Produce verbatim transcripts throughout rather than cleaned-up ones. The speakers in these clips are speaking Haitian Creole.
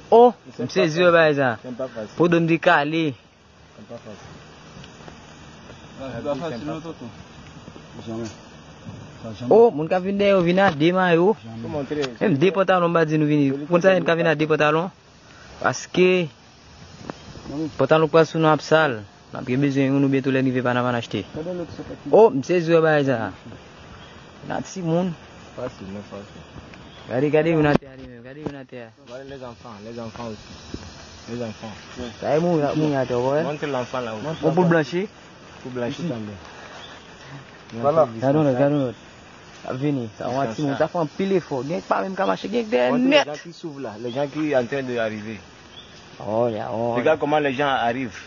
Oh, m sezi wè bagay sa. Podo m di kale. Oh, moun k ap vin dèyè yo vin a de mayo. Menm de pantalon m pa di nou vini. Konn sa moun k ap vin a de pantalon? Paske pantalon k pral sou nou ap sal. N ap gen bezwen youn oubyen tou lè n rive pa n ap ann achte. Oh, m sezi wè bagay sa. Nan timoun. Fasil, men fasil. Gade, gade youn atè a li menm. Gade youn atè a. Gade les enfants, les enfants aussi. Les enfants. Sa e moun, moun atè, wè. Montre l'enfant là-haut. Bon, pou blanchi. Pou blanchi tanbe. Voilà. Gade yon lòt, gade yon lòt. Ap vini. Sa yon timoun, sa fè anpil efò. Gen pa menm ka mache, gen dèyè nèt. Montre les gens qui s'ouvrent là, les gens qui en train de arriver. Oh, ya, oh. Regarde comment les gens arrivent.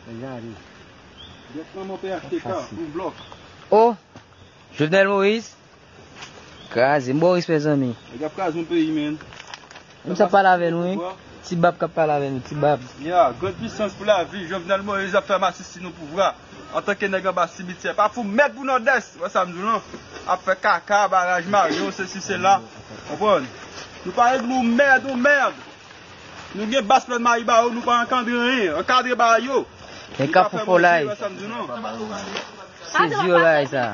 Les gens arrivent. Gèt kòman pe achte ka, yon blòk. Oh, Jovenel Moïse. Kraze m Boris, mezanmi. Nèg ap kraze yon peyi, men. Menm sa pale avè nou, wi. Ti Bab k ap pale avè nou, Ti Bab. Ya, grande puissance pour la vie. Jovenel Moïse ap fè masisi nou pouvwa. Antanke nèg anba simityè. Pa fou mèd pou Nòdès. Wè sa m di w lan. Ap fè kaka, baraj Mario, sesi, sela. Konprann? Nou pa ret nou mèd, nou mèd. Nou gen bas plèn Mayibawo, nou pa ankadre anyen. Ankadre bagay yo. Men Kafou Fò Lay. Wè sa m di w lan. Sezi wè bagay sa.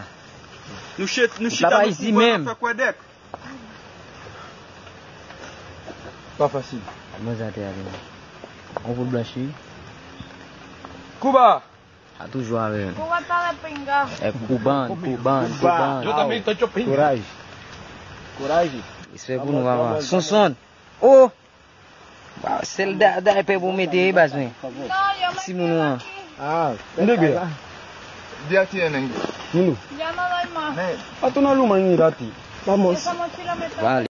Nou chita, nou chita, nou fè kwèdèk. Pa fasil. Mwen sa te ale. On pou blanchi. Kouba! A toujou avè m. Kouba talè pinga. E Kouban, Kouban, Kouban. Yo tanmen tancho pinga. Kouraj. Kouraj. Respè pou nou, papa. Sonson. Oh! Sèl da, daypè pou mete, baz mwen. Timoun ou an. Ah, m de bia. Dia tiene. Nini. Atuna luma ni dati. Vamos. Vale.